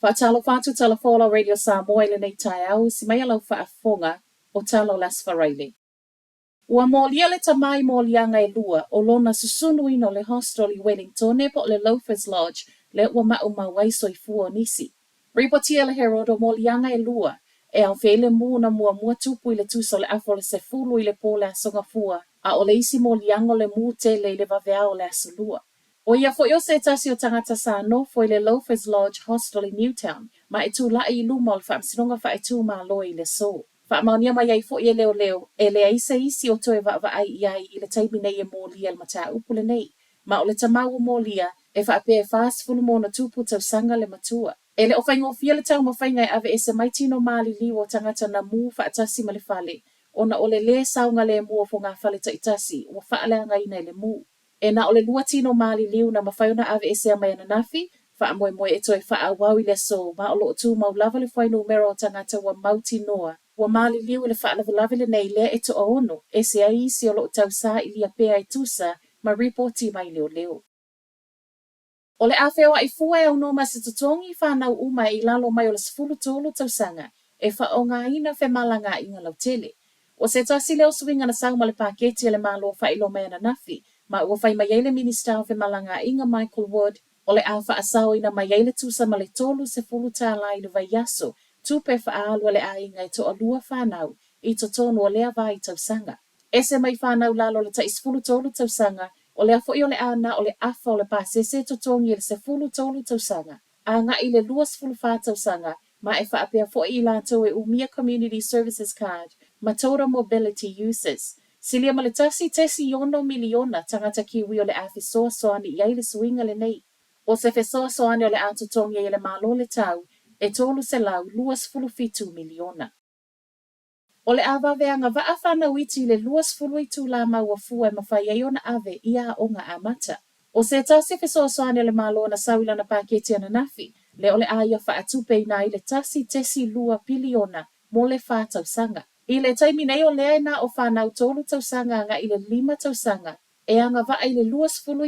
Faatalofa atu Tala Folau Radio Samoa i lenei taeao, usi mai lau faafofoga o tala o le Aso Faraile. Ua molia le tama i moliaga e lua o lona susunuina o le hostel i Wellingtone po o le Loafers Lodge lea ua maumau ai soifua o nisi. Ripotia e le Herald o moliaga e lua e aofia ai le mū na muamua tupu i le tusa o le afa o le 10 i le po o le Aso Gafua, a o le isi moliaga o le mū tele i le vaveao o le Aso Lua. ʻO ia foi o se tasi o tagata sa nofo i le Loafers Lodge Hostel i Newtown ma e tulaʻi i luma o le Faamasinoga Faaitumalo i le aso. Faamaonia mai ai foi e leoleo, e leai se isi o toe vaavaai i ai i le taimi nei e molia le mataupu lenei. Ma o le tama ua molia, e faapea e 40+ tausaga le matua. E le o faigofie le taumafaiga e aveese mai tino maliliu o tagata na mū faatasi ma le fale, ona o le lē saogalemu o fogafale taitasi ua faaleagaina i le mū. E na o le lua tino maliliu na mafai ona aveesea mai ananafi, faamoemoe e toe faaauau i le aso, ma o lo o tumau lava le fuainumera o tagata ua mautinoa ua maliliu i le faalavelave lenei lea e toaono ese ai isi o lo o tausailia pea e tusa ma ripoti mai leoleo. O le a feoaʻi fua e aunoa ma se totogi fanau uma i lalo mai o le 13 tausaga e faaaogaina femalagaaiga lautele. O se tasi lea o suiga na sau ma le paketi a le Malo faailoa mai ananafi, ma ua fai mai ai le Minisita o Femalagaaiga Michael Wood, o le a faasaoina mai ai le tusa ma le $30 i le vaiaso, tupe faaalu a le aiga e toalua fanau i totonu o lea vai tausaga. Ese mai fanau lalo o le tai 13 tausaga, o lea foi o le a na o le afa o le pasese e totogi i le 13 tausaga, agai i le 24 tausaga, ma e faapea foi i latou e umia Community Services Card ma Total Mobility Users. Silia ma le 1.6 miliona tagata Kiwi o le a fesoasoani i ai le suiga lenei. O se fesoasoani o le a totogi ai e le Malo le tau e $327 miliona. O le a vave agavaa fanau iti i le 20 itulā maua fua e mafai ai ona ave i aoga amata. ʻO se tasi fesoasoani a le Malo na sau i lana paketi ananafi, lea o le a ia faatupeina ai le 1.2 piliona mo le fa tausaga. I le taimi nei o lea e na o fanau tolu tausaga agai i le lima tausaga e agavaa i le 20.